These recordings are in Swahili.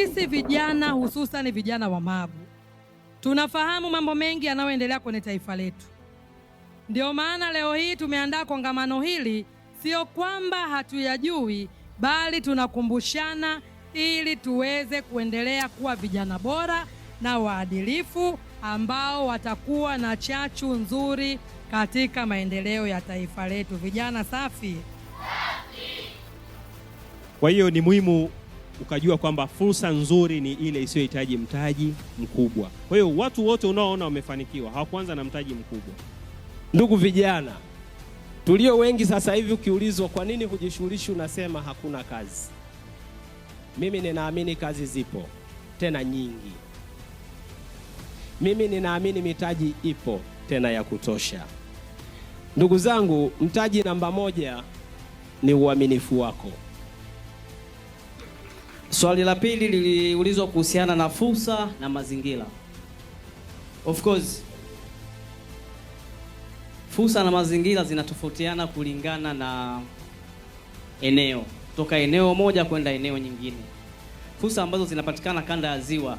Sisi vijana, hususan vijana wa Magu, tunafahamu mambo mengi yanayoendelea kwenye taifa letu. Ndio maana leo hii tumeandaa kongamano hili, sio kwamba hatuyajui, bali tunakumbushana ili tuweze kuendelea kuwa vijana bora na waadilifu ambao watakuwa na chachu nzuri katika maendeleo ya taifa letu. Vijana safi. Kwa hiyo ni muhimu ukajua kwamba fursa nzuri ni ile isiyohitaji mtaji mkubwa. Kwa hiyo watu wote unaoona wamefanikiwa hawakuanza na mtaji mkubwa. Ndugu vijana, tulio wengi sasa hivi ukiulizwa kwa nini hujishughulishi, unasema hakuna kazi. Mimi ninaamini kazi zipo tena nyingi. Mimi ninaamini mitaji ipo tena ya kutosha. Ndugu zangu, mtaji namba moja ni uaminifu wako. Swali la pili liliulizwa kuhusiana na fursa na mazingira. Of course, fursa na mazingira zinatofautiana kulingana na eneo, kutoka eneo moja kwenda eneo nyingine. Fursa ambazo zinapatikana kanda ya ziwa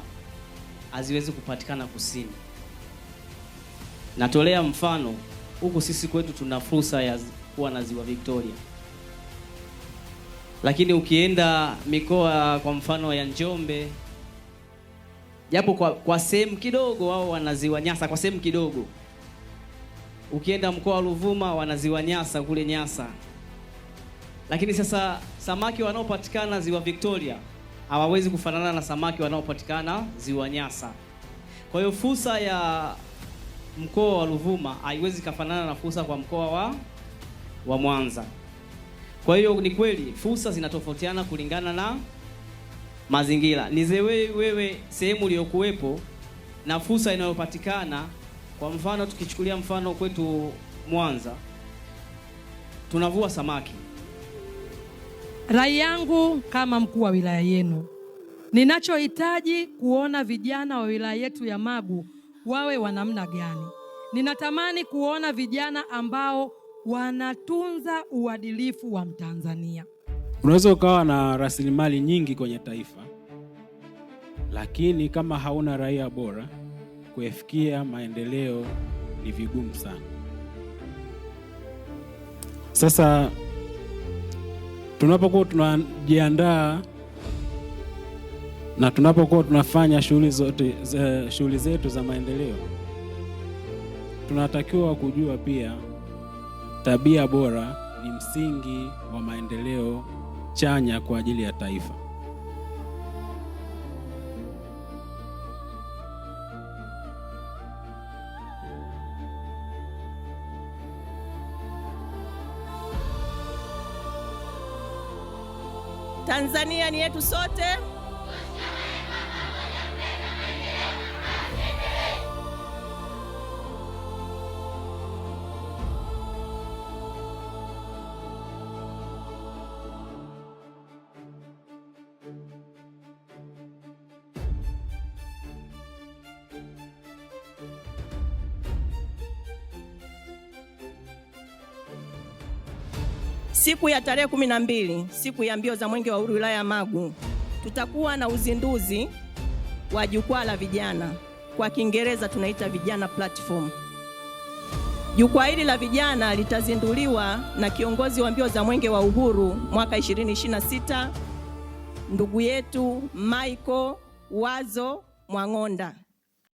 haziwezi kupatikana kusini. Natolea mfano, huku sisi kwetu tuna fursa ya kuwa na ziwa Victoria, lakini ukienda mikoa kwa mfano ya Njombe, japo kwa sehemu kidogo wao wana ziwa Nyasa, kwa sehemu kidogo. Ukienda mkoa wa Ruvuma wana ziwa Nyasa kule Nyasa, lakini sasa samaki wanaopatikana ziwa Victoria hawawezi kufanana na samaki wanaopatikana ziwa Nyasa. Kwa hiyo fursa ya mkoa wa Ruvuma haiwezi kafanana na fursa kwa mkoa wa Mwanza. Kwa hiyo ni kweli fursa zinatofautiana kulingana na mazingira. Ni wewe sehemu uliyokuwepo na fursa inayopatikana. Kwa mfano tukichukulia mfano kwetu Mwanza tunavua samaki. Rai yangu kama mkuu wa wilaya yenu, ninachohitaji kuona vijana wa wilaya yetu ya Magu wawe wa namna gani? Ninatamani kuona vijana ambao wanatunza uadilifu wa Mtanzania. Unaweza ukawa na rasilimali nyingi kwenye taifa, lakini kama hauna raia bora, kuyafikia maendeleo ni vigumu sana. Sasa tunapokuwa tunajiandaa na tunapokuwa tunafanya shughuli zote, shughuli zetu za maendeleo, tunatakiwa kujua pia tabia bora ni msingi wa maendeleo chanya kwa ajili ya taifa. Tanzania ni yetu sote. Siku ya tarehe 12, siku ya mbio za Mwenge wa Uhuru wilaya ya Magu, tutakuwa na uzinduzi wa jukwaa la vijana, kwa Kiingereza tunaita vijana platform. Jukwaa hili la vijana litazinduliwa na kiongozi wa mbio za Mwenge wa Uhuru mwaka 2026, ndugu yetu Michael Wazo Mwang'onda.